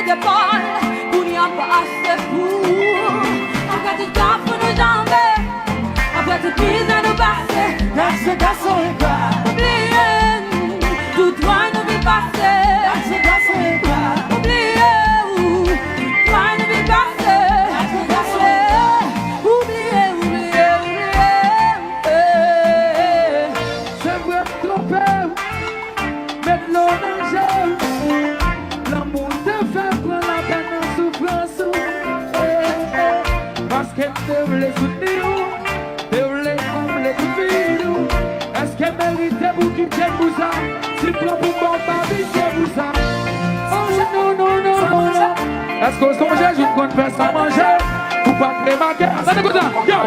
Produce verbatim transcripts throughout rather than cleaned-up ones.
Epòl, kounye a pase pou ou. Apre tout tan pou nou janbe, apre tout mizè nou pase, gad se gason engra. Oubliye n, tout dwòl nou vin pase, gad se gason engra. Oubliye ou, tout dwòl nou vin pase, gad se gason engra. Oubliye, oubliye, oubliye. Se vre m twonpe w, met dlo nan je w. Lanmou te fè m pran lapèn ak soufrans ou. Eh, eh. Paske m te vle soutni w, te vle konble tout vid ou. Èske m merite pou kite m pou sa? Si m pran pou m ba w, m pa pitiye pou sa. Oh, non, non, non, non, non. Èske w sonje jou n konn fè san manje? Ou pa t remake? Tande kout sa. Yo!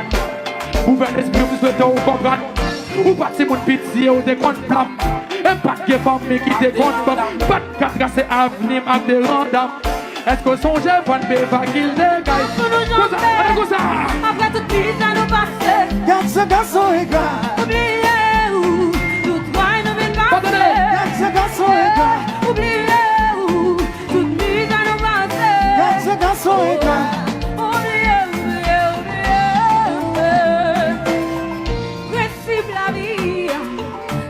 Ouvè lespri w, m swete w konprann. Ou pa timoun piti e w te konn plam. E m pa t gen fanmi ki te konn ban m. Pa t ka trase avni m ak de randam. Èske w sonje fwa n peye fakil de kay? Konsa, ale konsa. Apre tout mizè nou pase, gad se gason engra. Oubliye ou, tout dwòl nou vin pase. Gad se gason engra. Oubliye ou, tout mizè nou pase. Gad se gason engra. Oubliye, oubliye, oubliye. Prensip lavi,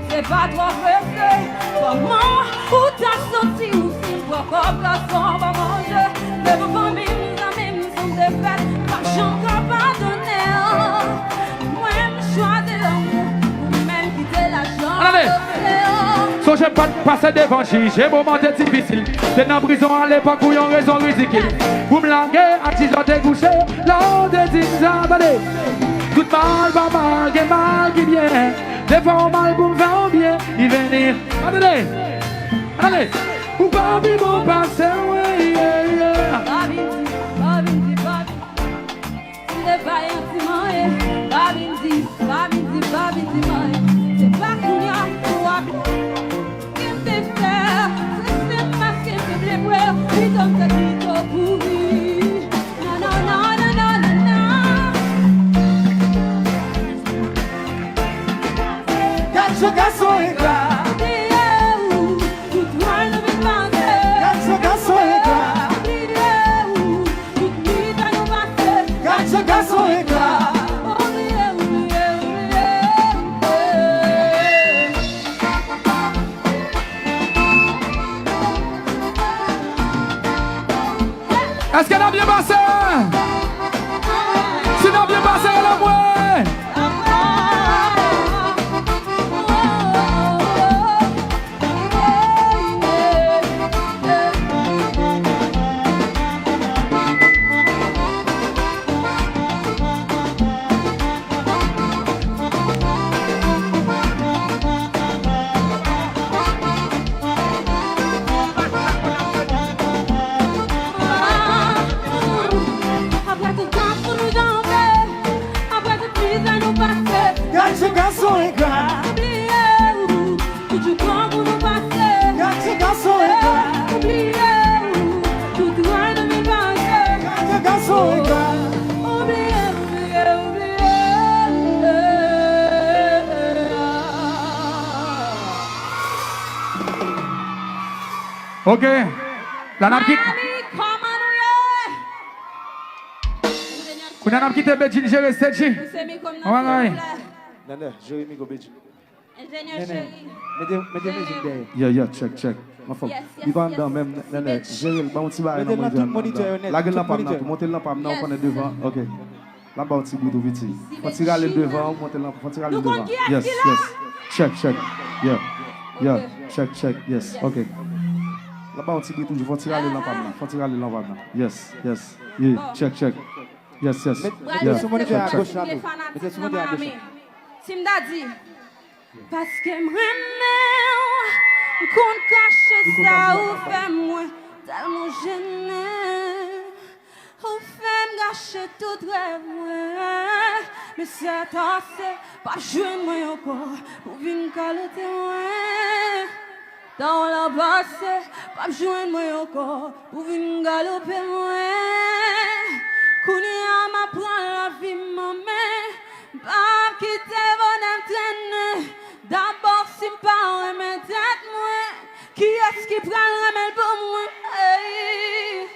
se pa twò prese. Kòman ou ta santi w si m pran kòb gason pa manje? Devan fanmi m, zanmi m, sa m te fè, m p ap janm ka padone. Mwen, m chwazi lanmou, ou menm kite lajan doble. Sonje m pa t pase devan jij, e moman te difisil. Te nan prizon alepòk pou yon rezon ridikil. Pou m lage ak jij la te kouche, la w te di m sa, tande. Tout mal pa mal, gen mal ki byen. Defwa yon mal pou m fè yon byen, li vini. Atande, atande. Ou pa pi bon pase mwen, yeah, yeah. Pa vin di, pa vin di, pa vin di. Si te bay yon ti manyen, pa vin di, pa vin di, pa vin di manyen. Se pa kounye a pou w ap Ki m te fè, se, se paske m te vle wè w, pito m te kite w kouri. Non, non, non, non, non, non, non. Gad jan gason engra. Bliye ou, tout wè nou vin panse. Gad jan gason engra. Bliye ou, tout mizè nou pase. Gad jan gason engra. Oubliye, oubliye, oubliye. Èske n ap byen pase? Si n ap byen pase, rele mwen. Apre tout tan pou nou janbe, apre tout mizè nou pase, gad jan gason engra. Bliye ou, tout jou tan pou nou pase. Gad jan gason engra. Bliye ou, tout wè nou vin pase. Gad jan gason engra. Oubliye, oubliye, oubliye. Ok. La n ap kit- Miami, kòman nou ye? Kounye a n ap kite Bedjine jere stage. Pouse mikwo m nan, silvouplè. Nènè, jere mikwo Bedjine. Enjenyè cheri. Mete, mete mizik dèyè. Yeah, yeah, check, check. Anfòm. Yes, yes, yes. Li pa anndan menm, Nènè, jere l, ba yon ti bagay nan moniteur an. Lage l nan pa m nan tou, monte l nan pa m nan, ou konnen devan. Ok. L ap ba w ti bout ou piti. Fò ti rale l devan, ou monte l nan, fò ti rale l devan. Yes, yes. Check, check. Yeah. Yeah, check, check. Yes, ok. L ap ba w ti bout toujou, fò ti rale l nan pa m nan, fò ti rale l nan pa m nan. Yes, yes. Yeah, check, check. Yes, yes. Met, met sou moniteur a goch la tou. Mete sou moniteur a goch la. Si m ta di, paske m renmen w, m konn kache sa ou fè mwen, tèlman w jennen. Ou fè m gache tout rèv mwen, men sètase, p ap jwenn mwen ankò pou vin kalote mwen. Tan w lan pase, p ap jwenn mwen ankò pou vin galope mwen. Kounye a m ap pran lavi m an men, m p ap kite bonè m trennen. Dabò, si m pa renmen tèt mwen, kiyès ki pral renmen l pou mwen? Ey,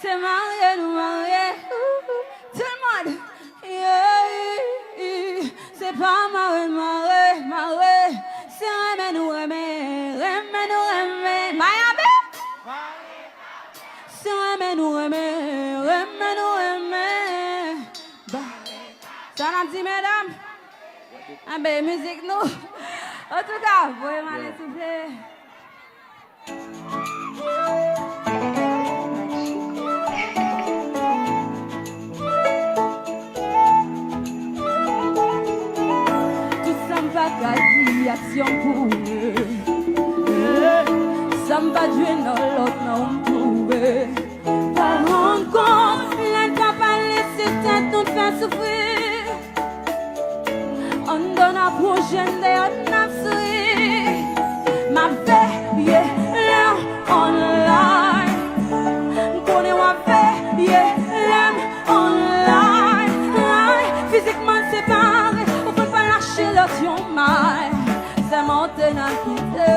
Se marye nou marye, tout moun. Yeah. Se pa mare n mare, mare. Se renmen nou renmen, renmen nou renmen. Miami! Se renmen nou renmen, renmen nou renmen. Ba. Sa n ap di, medam? Anben, mizik nou. Antouka, voye m ale, souple. Tout sa m pa ka di, aksyon m pwouve. Sa m pa jwe nan lòt, non, m twouve. Pa rann kont, lè n pa pale, se tèt nou n fè soufri. Anndan n ap wouje, deyò n ap souri. M ap veye lè w online. M konnen w ap veye lè m online. Fizikman n separe, ou konn pa lache lòt yon may. Sèman w te nan kite,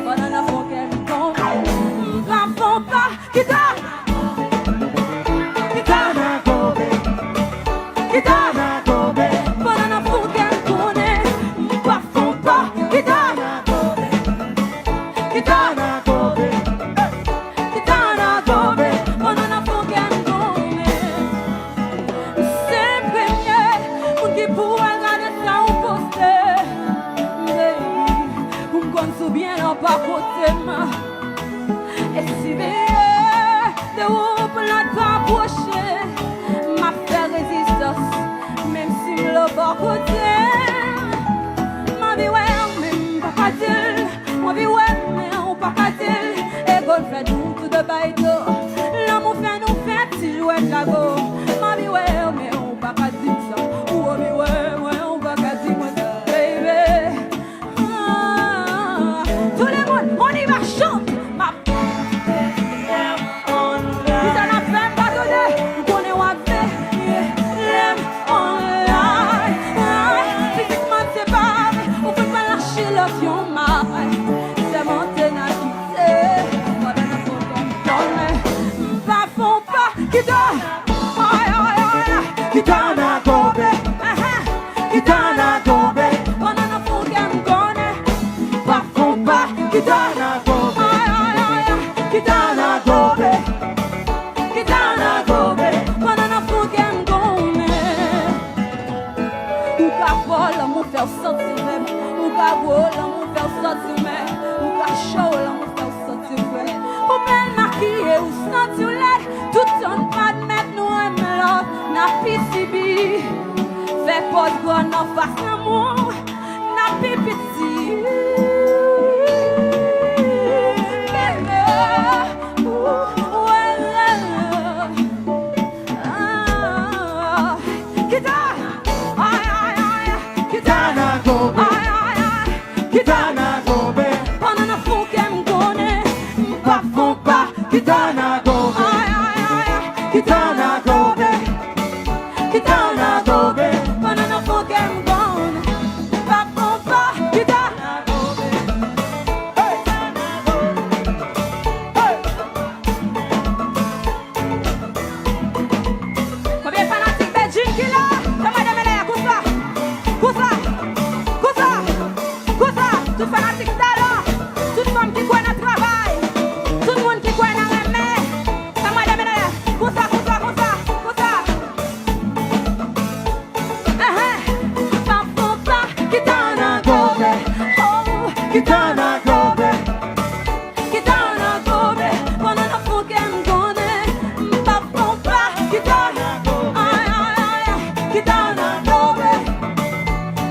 pandan n ap fè kè m tonbe. M pa fon pa. Kita! Kita! Kita! Pandan n ap fouke m konnen m pa fon pa. Kita! Kita! Kita! Pandan n ap fouke m konnen m se premye moun ki pou al gade sa ou poste. Baby, pou m konn si w byen la w pa kote m. E si veye de ou pou lòt pa pwoche, m ap fè rezistans, menm si m lo bò kote. M anvi wè w, men m pa ka di l. M anvi wè w, men w pa ka di l. Ego l fè nou toude bay do. Lanmou fè nou fè ti jwèt lago. M anvi wè w, men w pa ka di m sa. Ou anvi wè mwen, w pa ka di mwen sa, baby. Ah, tout le monde, on y va, chante. M ap... Kisa n ap fè, m pa tande. M konnen w ap veye lè m online. Fizikman n separe, ou konn pa lache lòt yon may. Sèman te nan kite, pandan n ap fouke m konnen m pa fon pa. Kita! Ay, ay, ay, ay. Kita na kobe. Aha. Kita na kobe. Pandan n ap fouke m konnen m pa fon pa. Kita na kobe. Ay, ay, ay, ay. Kita na kobe. Kita na kobe. Pandan n ap fouke m konnen. Ou ka fò, lanmou fè w santi fèb. Ou ka gwo, lanmou fè w santi mèg. Ou ka cho, lanmou fè w santi frèt. Ou bèl makiye, ou santi w lèd. Toutan n pa admèt nou renmen lòt, n ap pi sibi. Fè pòz gwo nan fas lanmou, n ap pi piti. Bebe, ou, ou, ah, ah, ah. Kita! Ay, ay, ay, ay. Kita na kobe. Ay, ay, ay. Kita na kobe. Pandan n ap fouke m konnen m pa fon pa. Kita na kobe. Ay, ay, ay, ay. Kita na kobe. Kita na kobe. Pandan n ap fouke m konnen m pa fon pa. Kita na kobe. Hey! Hey! Konbyen fanatik Bedjine ki la? Fè mwen demen lè a, konsa. Konsa. Konsa. Konsa. Tout fanatik talè. Tout fanm ki kwè nan travay. Tout moun ki kwè nan renmen. Fè mwen demen lè a. Konsa, konsa, konsa, konsa. Ahan. Pa fon pa. Kita na kobe. Oh. Kita na kobe. Kita na kobe, pandan n ap fouke m konnen m pa fon pa. Kita, ay, ay, ay, ay. Kita na kobe,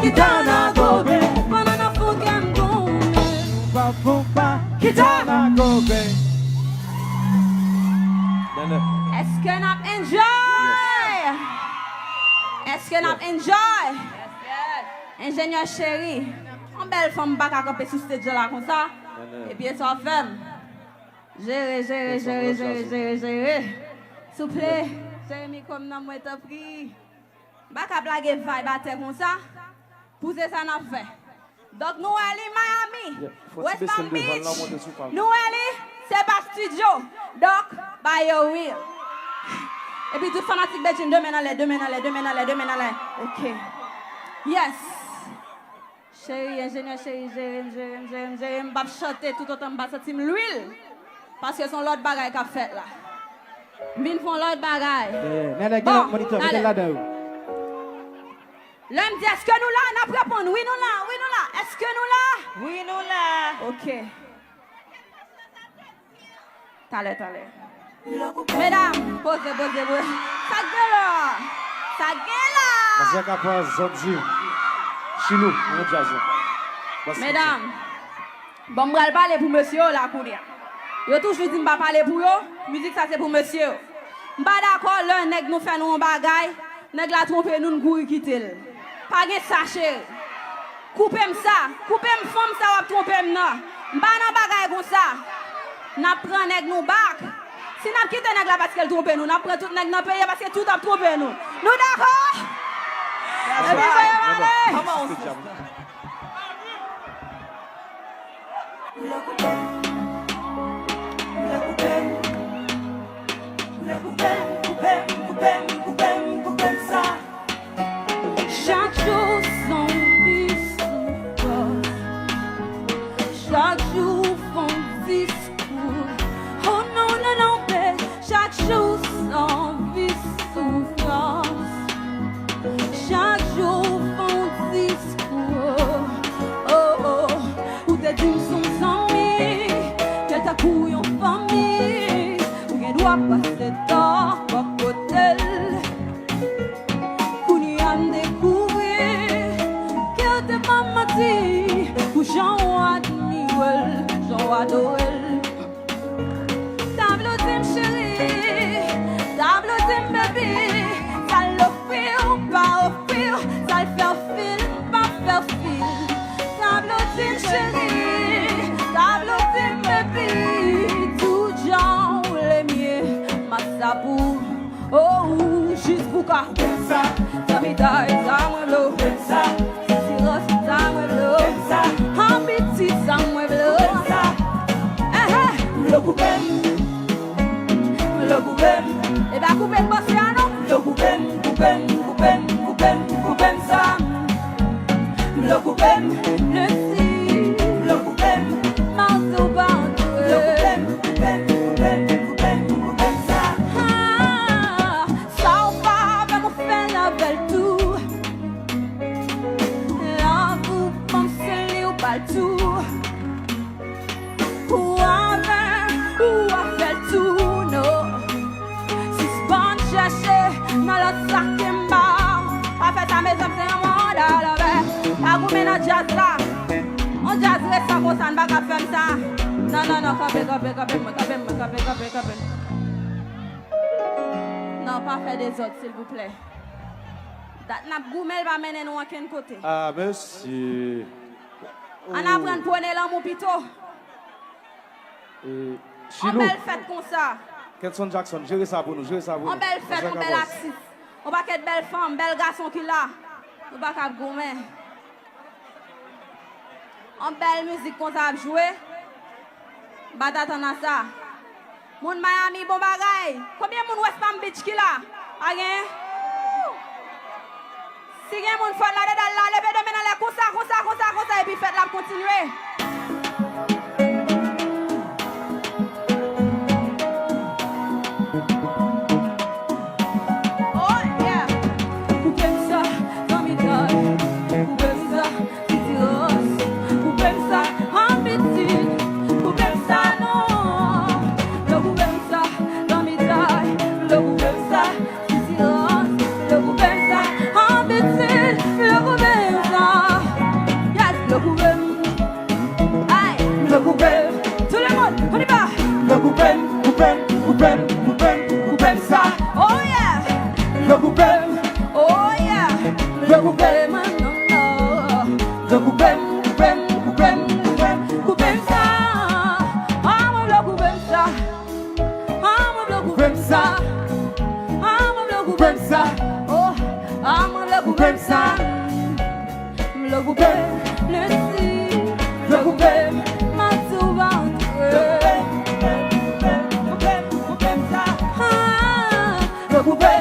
kita na kobe, pandan n ap fouke m konnen m pa fon pa. Kita na kobe. Èske n ap enjoy? Èske n ap enjoy? Enjenyè cheri, yon bèl fanm pa ka kanpe sou stage la konsa. Ebyen sa w fè m. Jere, jere, jere, jere, jere, jere. Souple, jere mikwo m nan mwen, tanpri. M pa ka lage vibe atè konsa. Pou se sa n ap fè. Donk, nou wè li Miami, West Palm Beach. Nou wè li, se pa studio. Donk, ba yo real. Epi tout fanatik Bedjine, de men anlè, de men anlè, de men anlè, de men anlè. Ok. Yes. Cheri, enjenyè cheri, jere m, jere m, jere m, jere m. M p ap chante toutotan m pa santi m lwil. Paske se yon lòt bagay k ap fèt la. M vin fè yon lòt bagay. Nènè, gen lòt monitor, mete l ladan yo. Lè m di èske nou la, n ap reponn wi nou la, wi nou la. Èske nou la? Wi nou la. Ok. Talè, talè. Medam, poze, poze, poze. Sa k gen la? Sa k gen la? Masak apa zòt di. Chilou, nan djaz la. Medam, bon, m pral pale pou mesye yo la kounye a. Yo toujou di m pa pale pou yo, mizik sa se pou mesye yo. M pa dakò lè nèg nou fè nou yon bagay, nèg la twonpe nou, n kouri kite l. Pa gen sa, cheri. Koupe m sa. Koupe m fanm sa w ap twonpe m nan. M pa nan bagay konsa. N ap pran nèg nou bak. Si n ap kite nèg la paske l twonpe nou, n ap pran tout nèg nan peyi a paske tout ap twonpe nou. Nou dakò? Epi voye m ale. Chak jou s on vi soufrans. Chak jou fon diskou. Oh non, non, non, babe. Chak jou s on vi soufrans. Chak jou fon diskou. Oh, oh. Ou te di m s on zanmi, ke l tankou yon fanmi. Ou gen dwa pase tan bò kote l. Kounye a m dekouvri ke w te ban m manti pou jan w admire l, jan w adore l. Tablo di m cheri, tablo di m baby, sa l ofri w, pa ofri w, sa l fè w feel, pa fè w feel. Tablo di m cheri, tablo di m baby, tout jan w le mye, m ap sa pou ou. Oh, jis pou ka. Zanmitay, sa mwen vle w. Sitirans, sa mwen vle w. Anpiti, sa mwen vle w. Eh, eh. Vle koupe m. Vle koupe m. E pa koupe m panse a non. Vle koupe m, koupe m, koupe m, koupe m, koupe m sa. Vle koupe m. Lesi. Vle koupe m. Manti w pa antre. Vle koupe m, koupe m, koupe m, koupe m, koupe m sa. Ah, sa w pa avè m ou fè l avè l tou. Love ou panse li ou ba l tou. Ou avè m, ou a fè l tou, no. Sispann chèche nan lòt sa ke m ba w. Pa fè sa, mezanmi, se yon manda love. Pa goumen nan djaz la. On djaz resan konsa, n pa ka fè m sa. Non, non, non, kanpe, kanpe, kanpe, mwen, kanpe, mwen, kanpe, kanpe, kanpe. Non, pa fè dezòd, silvouplè. Dat n ap goumen, l pa mennen nou ankenn kote. Ah, mesye. Ann aprann pwone lanmou pito. E, on Chilou. Bèl fèt konsa. Kenson Jackson, jere sa pou nou, jere sa pou nou. On bèl fèt, on bèl atis. On pakèt bèl fanm, bèl gason ki la. Nou pa ka ap goumen. On bèl mizik konsa ap jwe. M pa t atann a sa. Moun Miami, bon bagay. Konbyen moun West Palm Beach ki la? Pa gen? Si gen moun fò ladan, al la, leve de men anlè konsa, konsa, konsa, konsa, epi fèt la ap kontinye. Oh, yeah. Koupe m sa, zanmitay. Koupe m sa, sitirans. Koupe m sa, anpiti. Koupe m sa, non. Yo koupe m sa, zanmitay. Yo koupe m sa, sitirans. Yo koupe m sa, anpiti. Yo koupe m sa. Yes, yo koupe m. Ay, yo koupe m. Tout le monde, on y va. Yo koupe m, koupe m, koupe m, koupe m, koupe m sa. Oh yeah. Yo koupe m. Oh yeah. Yo koupe m, non, non. Yo koupe m, koupe m, koupe m, koupe m, koupe m sa. Ah, mwen vle koupe m sa. Ah, mwen vle koupe m sa. Ah, mwen vle koupe m sa. Oh, ah, mwen vle koupe m sa. M vle koupe m, lesi. M vle koupe m, mati w pa antre. Ah, m vle koupe m, koupe m, koupe m sa. Ah, m vle koupe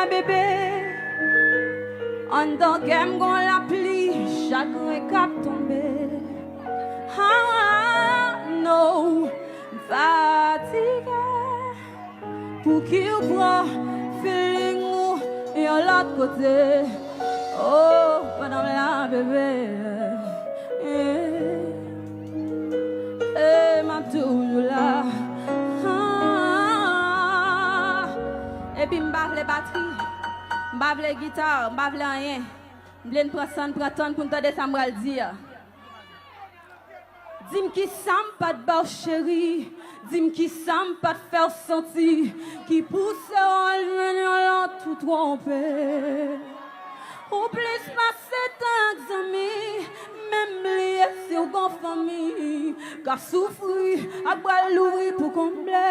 Bebe, anndan kè m gon lapli chagren k ap tonbe. Ah, no, m fatige. Pouki w pran feeling ou yon lòt kote? Oh, pandan m la, bebe. Eh, eh, m ap toujou la. Ah. Epi m pa vle batri, m pa vle gita, m pa vle anyen. M vle n pran san n pran tan n pou n tande sa m pral di a. Di m kisa m pa t ba w, cheri. Di m kisa m pa t fè w santi ki pouse w al jwenn yon lòt ou twonpe. Ou plis pase tan ak zanmi, menm bliye si w gon fanmi k ap soufri ak bra l louvri pou konble.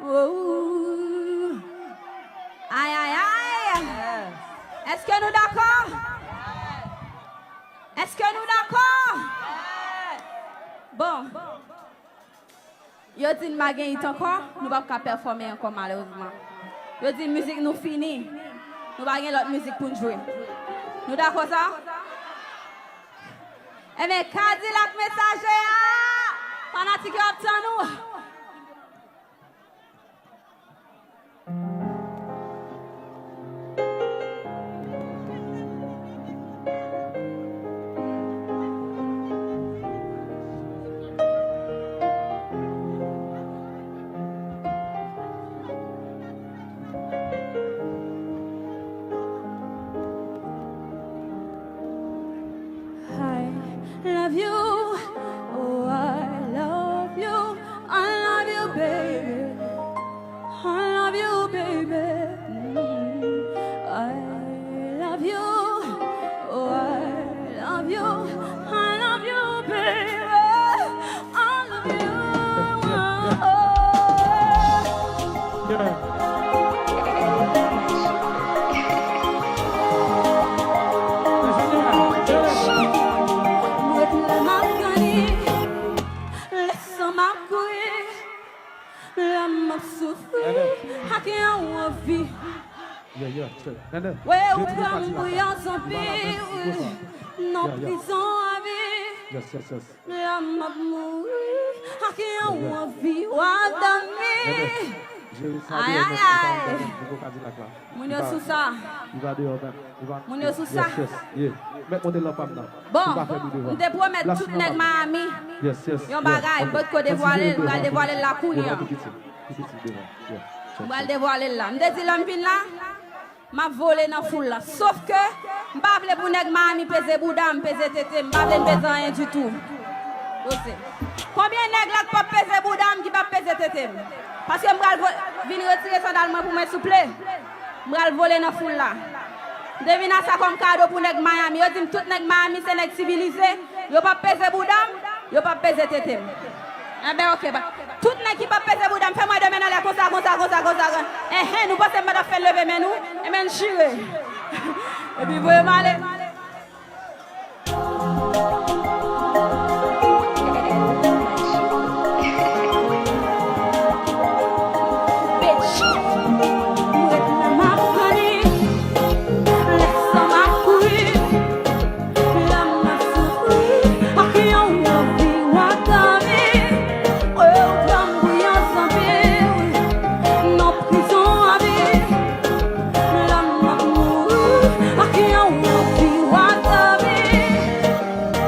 Oh. Ay, ay, ay! Èske nou dakò? Èske nou dakò? Bon. Yo di n pa gen it ankò, nou p ap ka pèfòme ankò malerezman. Yo di n mizik nou fini. Nou pa gen lòt mizik pou n jwe. Nou dakò sa? Ebyen, Kadilak Mesaje a! Fanatik yo ap tann ou! I love you, oh, I love you, I love you, baby. I love you, baby. Mm, I love you, oh, I love you, I love you, baby. I love you. Oh. Yeah. M ret la, m ap grandi. Lè san m ap kouri, lè m ap soufri, ak yon anvi. Wè ou pran m pou yon zonbi, wi. Nan prizon avi. Lè m ap mouri, ak yon anvi, w ap dòmi. Ay, ay, ay. Moun yo sou sa. Moun yo sou sa. Bon, m te pwomèt tout nèg Miami yon bagay, m potko devwale l, m pral devwale l la kounye a. M pral devwale l la. M te di lè m vin la, m ap vole nan foul la. Sof ke m pa vle pou nèg Miami peze bouda m, peze tete m, m pa vle n peze anyen ditou. Poze. Konbyen nèg la k p ap peze bouda m, ki p ap peze tete m? Paske m pral vo-, vin retire sandal mwen pou mwen, souple. M pral vole nan foul la. M te vin a sa kòm kado pou nèg Miami. Yo di m tout nèg Miami se nèg sivilize. Yo p ap peze bouda m, yo p ap peze tete m. Enben, oke, ba. Tout nèg ki p ap peze bouda m, fè m wè de men anlè konsa, konsa, konsa, konsa. Enhen, nou panse m pa t ap fè leve men nou? Enben, n chire. Epi voye m ale.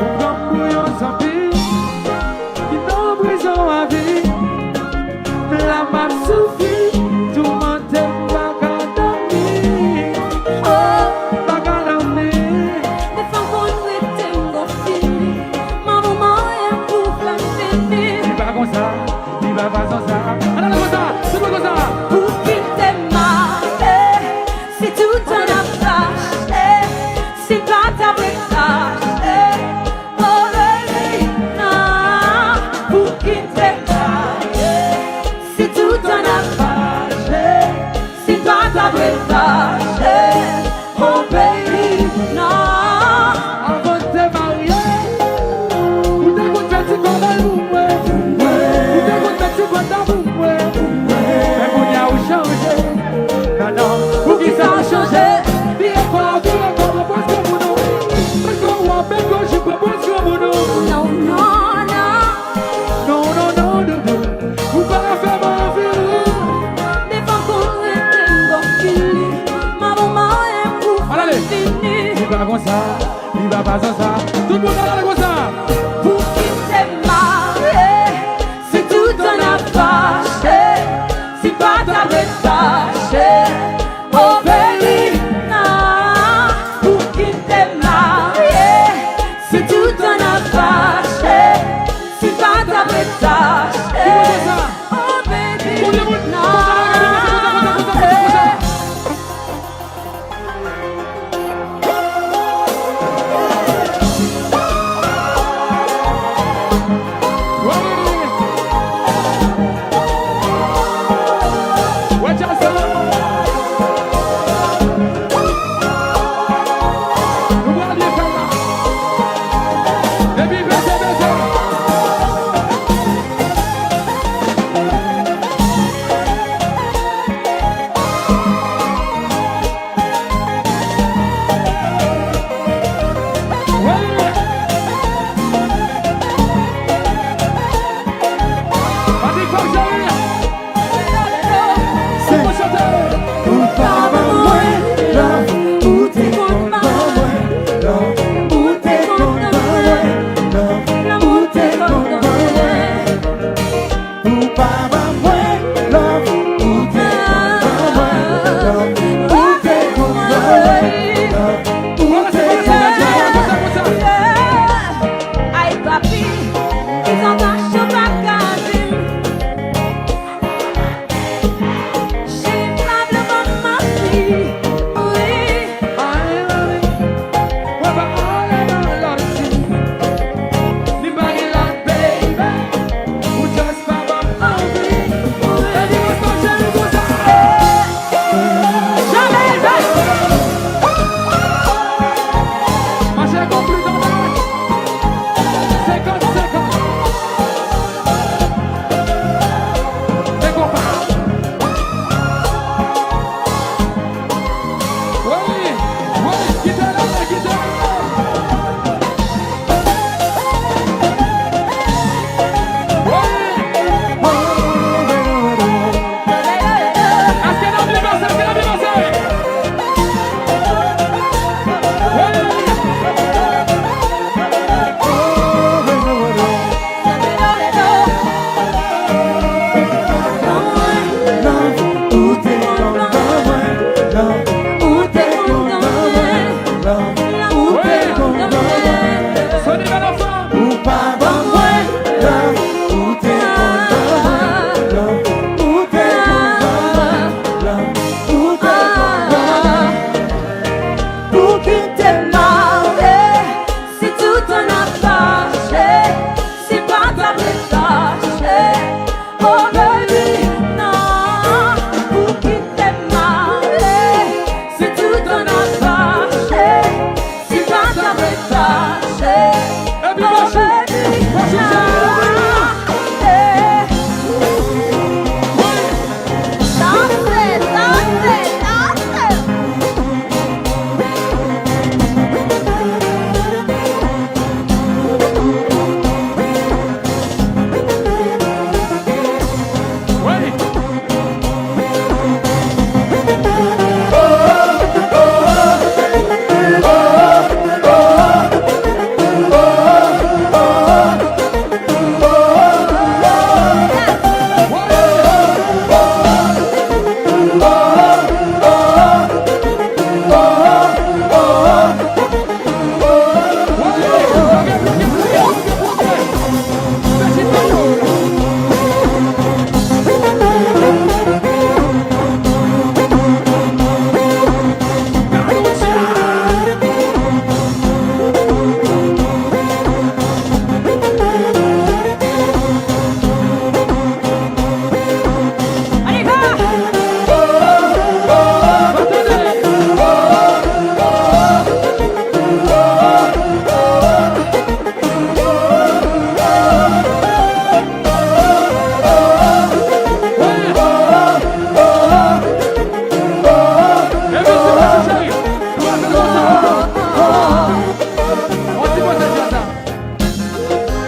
Ou pran m pou yon zonbi ki nan prizon avi. La m ap soufri, toumante m pa ka dòmi. Oh, m pa ka dòmi. Defann konn rete m gon fini. Manman manyen pou fè m fini. Di pa konsa, di pa fason sa. Ann ale konsa, di pa konsa. Pou kite m ale, si toutan n ap fache. Si pa ta vle fache, oh baby, non, pou kite fache. Si toutan n ap fache, si pa ta vle fache, oh baby, non. Avan n te marye, ou te konn fè ti kòbèy pou mwen. Ou te konn fè ti bwat pou mwen. Azan sa. Tout moun gade konsa. Pou ki te marye, si toutan n ap fache, si pa ta ret fache, oh baby, non. Pou ki te marye, si toutan n ap fache, si pa ta ret fache, oh baby, non. Ou pa ban mwen love, ou te konn ban mwen love, ou te konn ban mwen love, ou te konn ban mwen. Ou pa ban mwen love, ou te konn ban mwen love, ou te konn ban mwen love, ou te konn ban mwen love. Ay papi, kisa w ta cho pa ka di m? Cheri m pa vle w ap manti, wi. Ou pa ban mwen love, ou te konn ban mwen love, ou te konn ban mwen love, ou te konn ban mwen. Pou ki te marye, si toutan n ap fache, si pa ta vle fache, oh baby, non. Pou ki te marye, si toutan n ap fache, si pa ta vle fache, oh baby, non.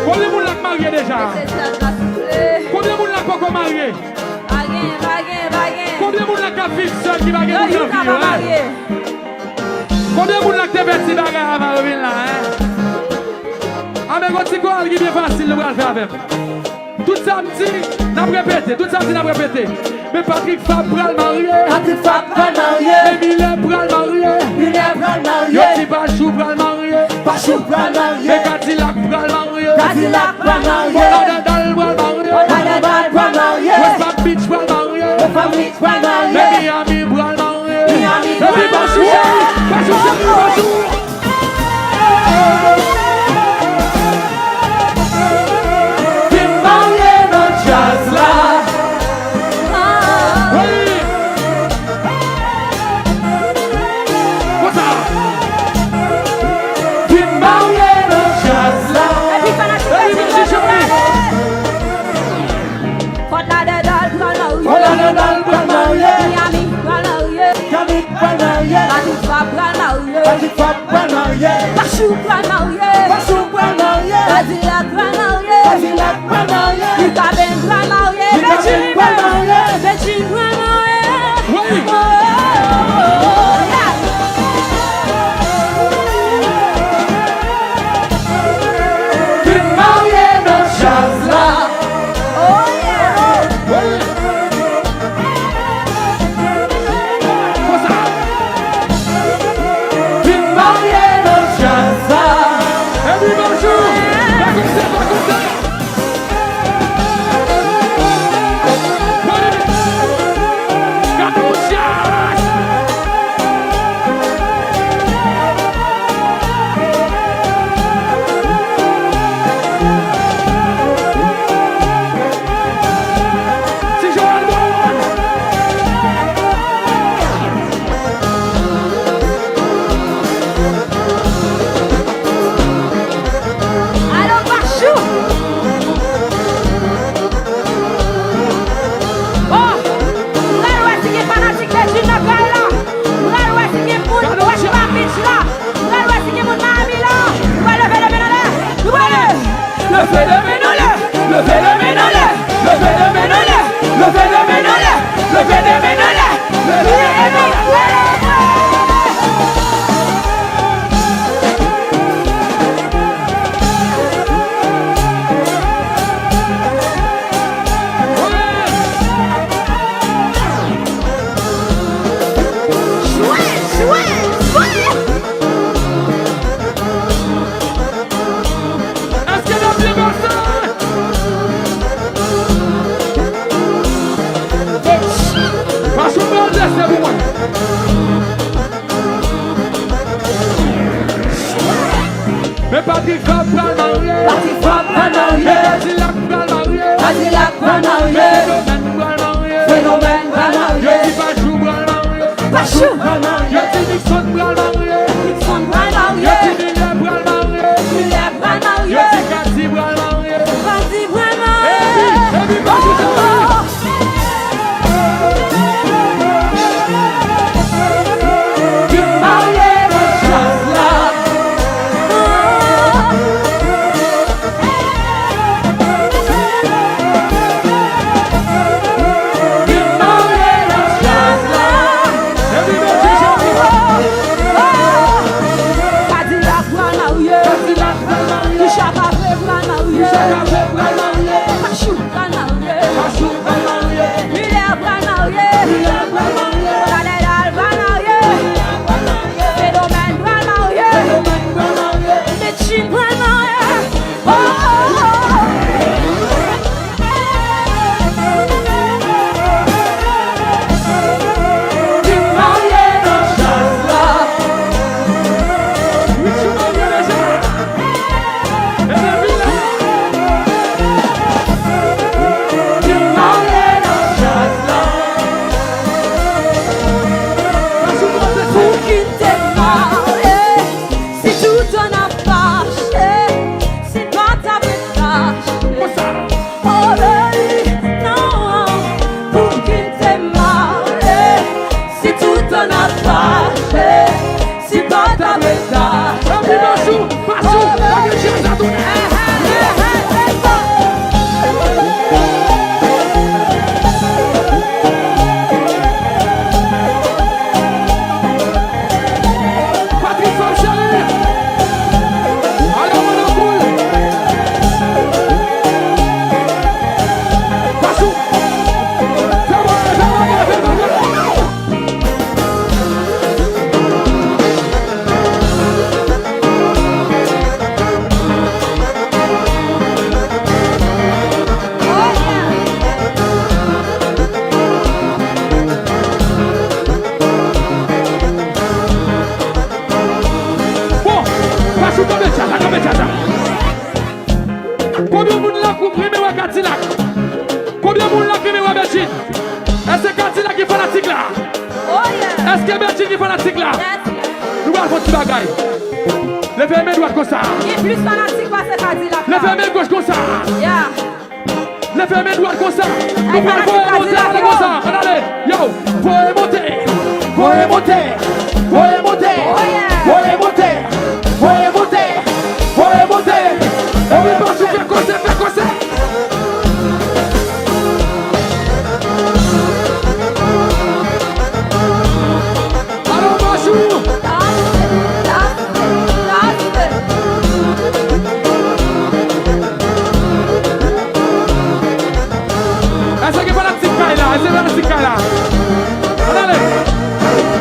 Konbyen moun la k marye deja? Konbyen moun la k poko marye? Pa gen, pa gen, pa gen. Konbyen moun la k ap viv sèl ki pa gen moun k ap viv? Konbyen moun la k te pèdi bagay a va revin la, en? Anben, gon ti koral ki byen fasil nou pral fè avè m. Tout samdi, n ap repete. Tout samdi, n ap repete. Men Patrick Fab pral marye. Patrick Fab pral marye. Men Milè pral marye. Milè pral marye. Yo di Pachou pral marye. Pachou pral marye. Men Kadilak pral marye. Kadilak pral marye. Ola Dandal pral marye. Ola Dandal pral marye. West Palm Beach pral marye. West Palm Beach pral marye. Men Miami pral marye. Miami pral marye. Epi Pachou cheri, Pachou cheri, Pachou. Vin marye nan djaz la. Wi. Konsa. Vin marye nan djaz la. Epi fanatik Epi Pachou cheri. Fort Lauderdale pral marye. Fort Lauderdale pral marye. Miami pral marye. Miami pral marye. Patrick Fab pral marye. Patrick Fab pral marye. Pachou pral marye. Pachou pral marye. Kadilak pral marye. Kadilak pral marye. Mikaben pral marye. Mikaben pral marye. Bedjine pral marye. Wi. Oh, oh, oh, yeah. Vin marye nan djaz la. Oh, yeah. Konsa. Vin marye nan djaz la. Epi bonjou. Pa konte, pa konte. Gade yon djaz. Ti Joel Brown. Alo, Pachou! Oh! M pral wè si gen fanatik Bedjine nan kay la. M pral wè si gen moun West Palm Beach la. M pral wè si gen moun Miami la. Nou pral leve, leve nan lè. Nou pral leve. Leve de men nan lè. Leve de men nan lè. Leve de men nan lè. Leve de men nan lè. Leve de men nan lè. Leve de men nan lè. Jwe, jwe, jwe. Èske n ap byen pase? Pachou pral danse pou mwen. Men Patrick Fab pral marye. Patrick Fab pral marye. Men Kadilak pral marye. Kadilak pral marye. Men Fenomèn pral marye. Fenomèn pral marye. Yo di Pachou pral marye. Pachou pral marye. Yo di Nixon pral marye. Nixon pral marye. Yo di Milè pral marye. Milè pral marye. Yo di Kati pral marye. Kati pral marye. Epi, epi, Pachou cheri. Konbyen moun la k renmen wè Bedjine? Èske Kadilak gen fanatik la? Oh yeah. Èske Bedjine gen fanatik la? Yes. Nou pral fè yon ti bagay. Leve men dwat konsa. Gen plis fanatik pase Kadilak la. Leve men goch konsa. Yeah. Leve men dwat konsa. Nou pral voye monte ale konsa. Ann ale. Yo, voye monte. Voye monte. Voye monte. Voye monte. Voye monte. Voye monte. Epi pa sou fè koze, fè koze. Alò, Machou! Èske gen fanatik kay la? Èske gen fanatik kay la? Ann ale!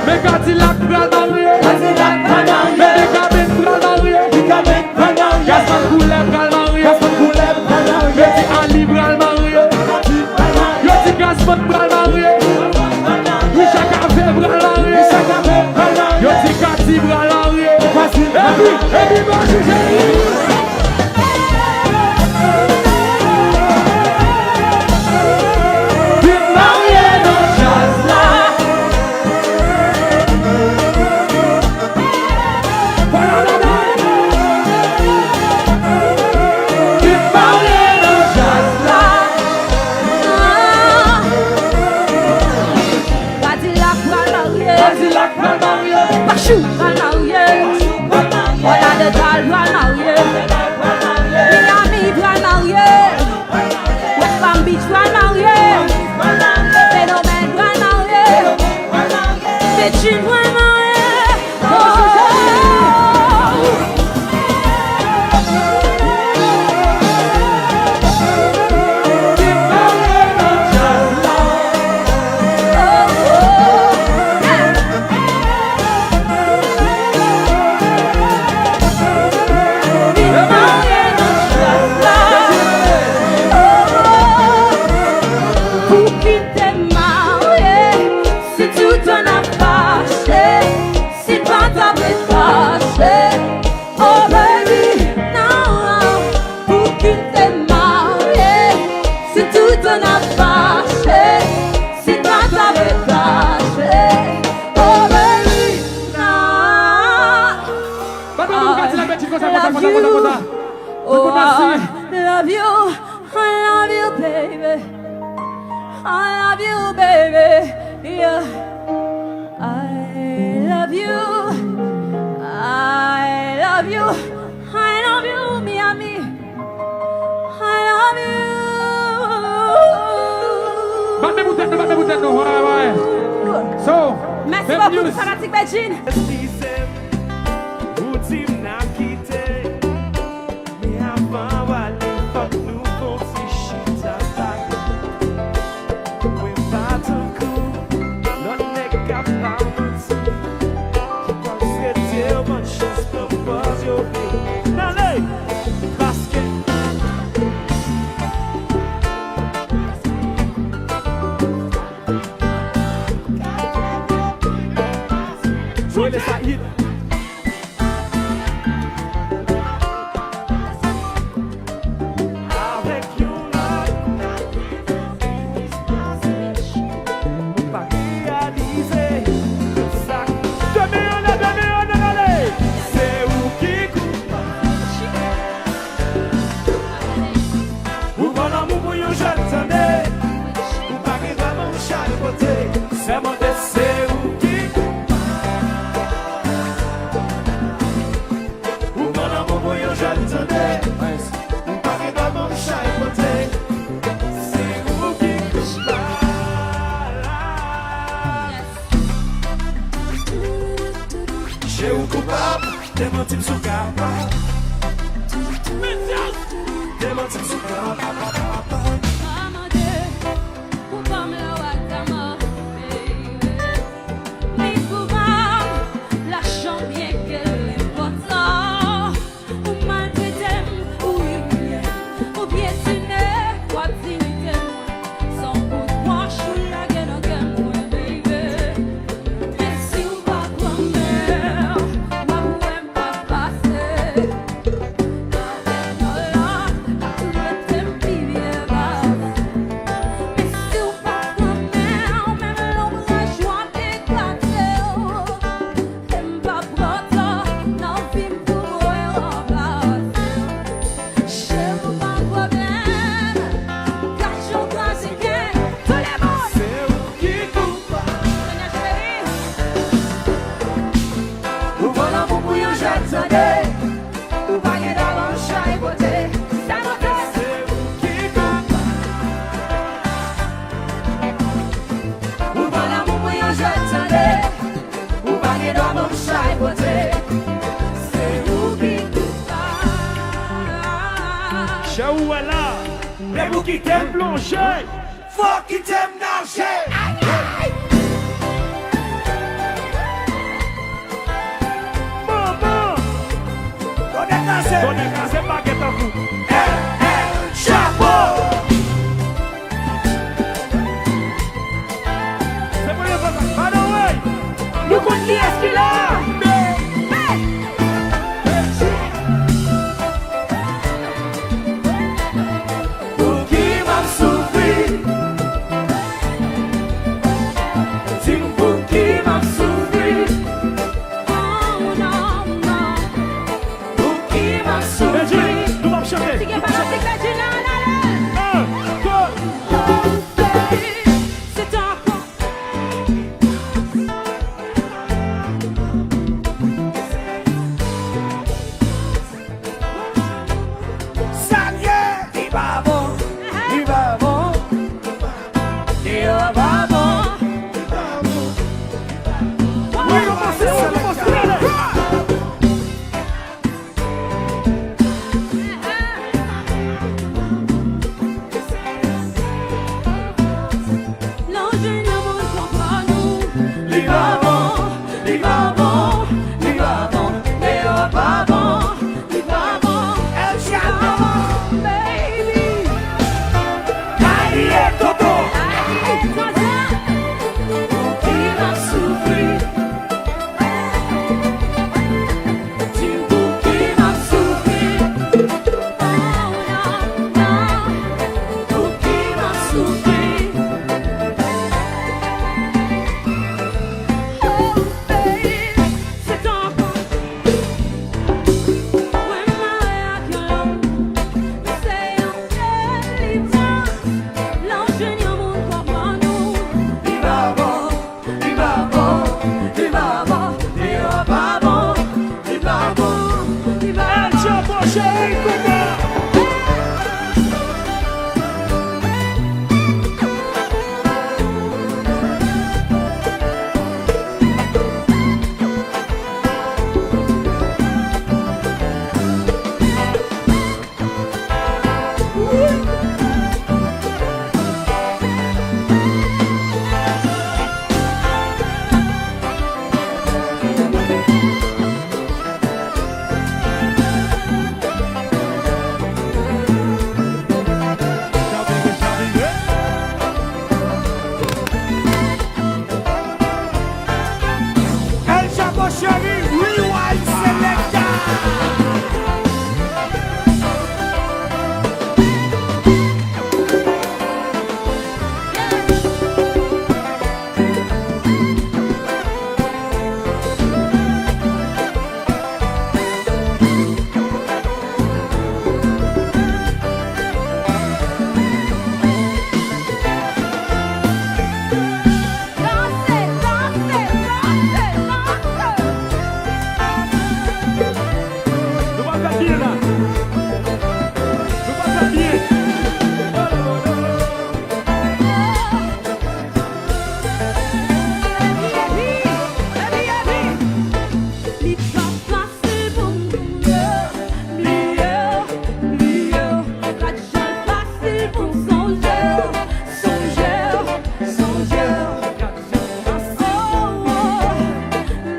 Men Kadilak pral marye! Kadilak pral marye! Men Mikaben pral marye! Mikaben pral marye! Gaston Koulè pral marye! Gaston Koulè pral marye! Yo di Ali pral marye! Yo di Gaston pral marye! Richard Cavé pral marye! Richard Cavé pral marye! Yo di Katy pral marye! Katy pral marye! Epi, epi, pa jije! Vin marye nan djaz la. Vin marye nan djaz la. Kadilak pral marye. Kadilak pral marye. Pachou pral marye. Pachou pral marye. Bòdadè pral marye. Bòdadè pral marye. Miami pral marye. West Palm Beach pral marye. Fenomèn pral marye. Medjine pral marye. Oh. Pou ki te marye, si tout an ap fache, si n pa ta vle fache, oh baby, non, pou ki te marye, si tout an ap fache, si n pa ta vle fache, oh baby, non. Bat bra pou Kadilak, Bedjine, konsa, konsa, konsa, konsa, konsa. Oh, I love you, I love you, baby. I love you, baby. Yeah. I love you. I love you. I love you, Miami. I love you. Bat men pou tèt nou, bat men pou tèt nou. Wè, wè. So, mèsi bokou, fanatik Bedjine. Eskize m, ou di m n ap kite. Men avan w ale, fòk nou fè yon ti chita pale. Mwen pa tankou lòt nèg k ap ba w manti, ki pral swete w bòn chans, pran pòz yo vle. N ale! Paske Joel sa hit. Avèk yon lòt, ou pa reyalize sa. De men anlè, de men anlè, ale! Se ou ki koupab. Ou pran lanmou pou yon jèn, tande. Ou pa gen dwa ban m chay pote. Sèmante se ou ki koupab. Ou pran lanmou pou yon jèn, tande. Ou pa gen dwa ban m chay pote. Se ou ki koupab. Je ou koupab. Demanti m si w kapab. Demanti m si w kapab. Pa mande pou ban m lè w al ta mò, baby. Ni pou ban m lajan byen ke l enpòtan. Ou maltrete m, ou imilye m, ou pyetine, w ap dinyite mwen. Se yon kout wòch ou lage nan kè mwen, baby. Men si w pa pran men, w ap wè m pa pase. Avèk yon lòt, w ap trete m pi byen. Kite m plonje. Fò kite m naje. Manman. Tonnè kraze. Tonnè kraze pa gen tankou. L L Chapo. Se premye fwa sa. Padon, wi. Nou konn kiyès ki la. Pouki m ap soufri? Di m pouki m ap soufri? Oh, non, non. Pouki m ap soufri? Bedjine, nou p ap chante. Si gen fanatik Bedjine la, ann ale. Un, deux. Se tan ankò. Sa l ye, li pa bon, li pa bon, li pa bon. Wi, nou panse, wi, nou panse, ale. Lanje nan moun konprann ou. Li pa bon, li pa bon, li pa bon. Deyò pa bon, li pa bon. El Chapo, baby. Ay, ye, Toto. Ay, ye, Toto. Pouki m ap soufri? Di m pouki m ap soufri. Oh, non, non. Pouki m ap soufri? Oh, baby, se tan ankò. Mwen mare ak yon lòt. Men se yon delivrans. Lè w jwenn yon moun konprann ou. Li pa bon. Li pa bon, li pa bon, li pa bon, li pa bon, li pa bon. El Chapo, cheri, koupe! El Chapo cheri, rewind selecta. Danse, danse, danse, danse. Nou pa fè byen la. Nou pa fè byen. Li pa fasil pou m bliye, bliye, bliye. Gad jan l fasil pou m sonje, sonje, sonje. Oh, oh,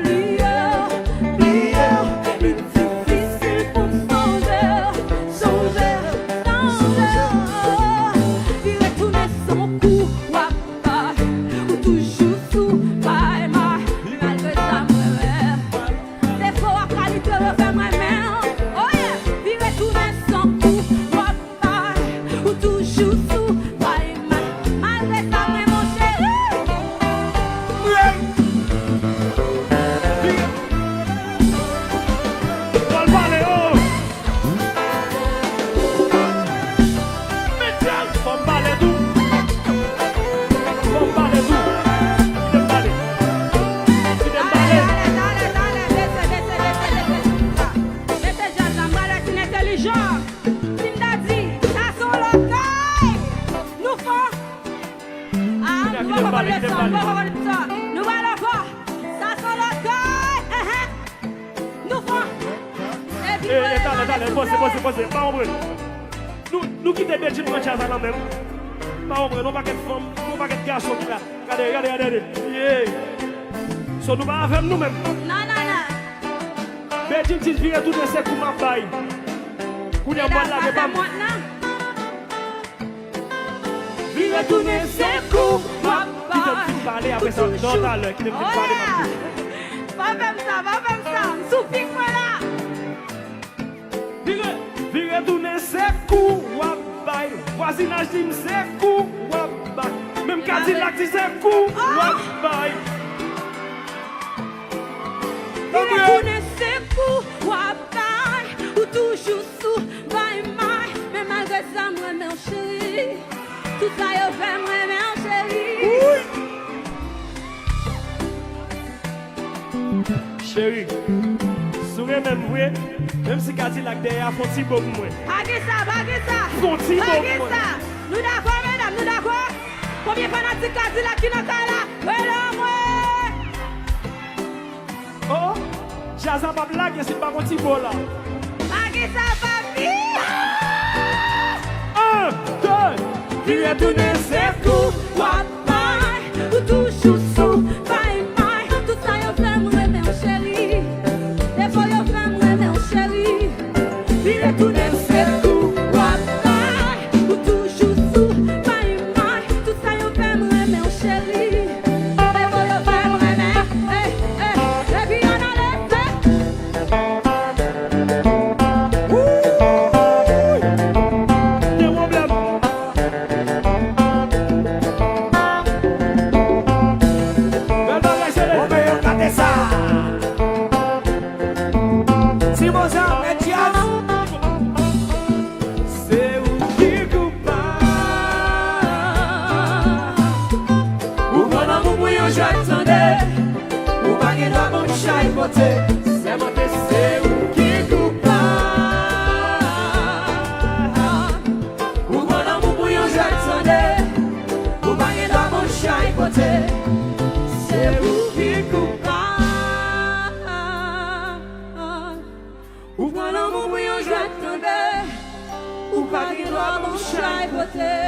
bliye, bliye. Li difisil pou m sonje, sonje, sonje. Vire tounen se yon kou w ap bay. Ou toujou sou bay may. Malgre sa m renmen. Defo ak kalite w yo fè m renmen w. Oh yeah, vire tounen se yon kou w ap bay. Ou toujou sou bay may. Malgre sa m renmen w cheri. Pral pale, oh. Fò m pale tou. Fò m pale tou. Kite m pale. Kite m pale. Ale, ale, ale, ale, bese, bese, bese, bese. Mete djaz la, m pral wè si n entèlijan. Si m ta di, sa se yon lòt kay. Nou fò. Ah, nou poko konn leson, nou poko konn leson. Nou pral ankò. Sa se yon lòt kay. Ehe. Nou fò. Epi, eh, talè, talè, poze, poze, poze. Pa yon brèt. Nou, nou kite Bedjine pran djaz la nan men m. Pa konprann, yon pakèt fanm, yon pakèt gason ki la. Gade, gade, gade, gade. Yeah. So, nou pa avè m nou menm. Non, non, non. Bedjine di vire tounen se kou m ap bay. Kounye a m pral lage pa m. Vire tounen se kou w ap bay. Kite m fin pale, apre sa, nan talè, kite m fin pale, m ap di. Pa fè m sa, pa fè m sa. M sou pik mwen la. Vire, vire tounen se kou w ap bay. Vwazinaj di m se kou w ap bay. Menm Kadilak di se kou w ap bay. Vire tounen se kou w ap bay. Ou toujou sou bay may. Men malgre sa m renmen w cheri. Tout sa yo fè m renmen w cheri. Cheri, si w renmen m vre, menm si Kadilak dèyè a, fè yon ti bo pou mwen. Pa gen sa, pa gen sa. Fè yon ti bo pou mwen. Pa gen sa. Nou dakò, medam, nou dakò? Konbyen fanatik Kadilak ki nan kay la? Rele mwen. Oh, djaz la p ap lage si n pa gon ti bo la. Pa gen sa, papi. Un, deux. Vire tounen se kou w ap bay. Ou toujou sou bay may. Tout sa yo fè m renmen w cheri. Defo yo fè m renmen w cheri. Vire tounen se kou w ap bay. Ou toujou sou bay may. Tout sa yo fè m renmen w cheri. Defo yo fè m renmen. Ey, ey, baby, ann ale fè. Wouy! Gen pwoblèm. Bèl bagay, cheri. Bon, men yo gate sa. Ti Mozan, mèt djaz. Se ou ki koupab. Ou pran lanmou pou yon jwèt, tande. Ou pa gen dwa ban m chay pote. Sèmante se ou ki koupab. Ou pran lanmou pou yon jwèt, tande. Ou pa gen dwa ban m chay pote. Se ou ki koupab. Ou pran lanmou pou yon jwèt, tande. Ou pa gen dwa ban m chay pote.